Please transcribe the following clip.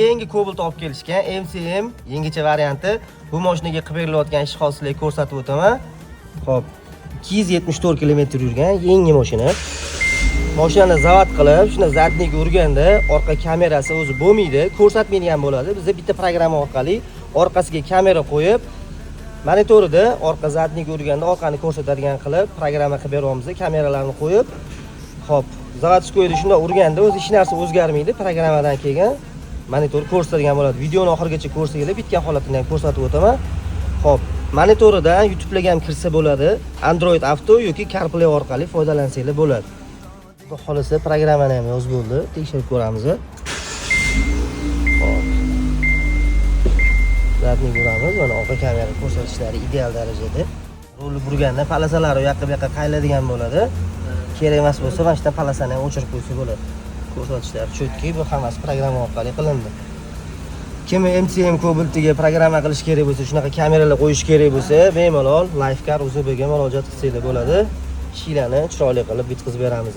Yangi Cobalt olib kelishgan, MCM yangicha varianti. Bu mashinaga qilib berilayotgan ish hosiliga ko'rsatib o'taman. Xo'p, 274 km yurgan yangi mashina. Mashinani zavod qilib, shunda задний ga urganda orqa kamerasi o'zi bo'lmaydi, ko'rsatmaydigan bo'ladi. Bizda bitta programma orqali orqasiga kamera qo'yib, monitorida orqa задний ga urganda orqani ko'rsatadigan qilib programma qilib beryapmiz, kameralarni qo'yib. Xo'p, заводской da shunday urganda o'zi hech narsa o'zgarmaydi, programmadan keyin monitor ko'rsatadigan bo'ladi. Videoni oxirigacha ko'rsanglar, bitgan holatini ham ko'rsatib o'taman. Xo'p, monitoridan YouTube'larga ham kirsa bo'ladi. Android Auto yoki CarPlay orqali foydalansanglar bo'ladi. Xudo xohlasa, programmani ham yozib bo'ldi, tekshirib ko'ramiz. Xo'p. Задний ko'ramiz, mana orqa kamera ko'rsatishlari ideal darajada. Rulni burganda полоса lari u yoqqa bu yoqqa qayriladigan bo'ladi. Kerak emas bo'lsa, mana shu yerdan полоса ni ham o'chirib qo'ysa bo'ladi. Ko'rsatishlari чёткий, bu hammasi programma orqali qilindi. Kim MCM Cobalt'iga programma qilish kerak bo'lsa, shunaqa kameralar qo'yish kerak bo'lsa, bemalol Lifecar UZBga murojaat qilsanglar bo'ladi. Ishinglarni chiroyli qilib bitkazib beramiz.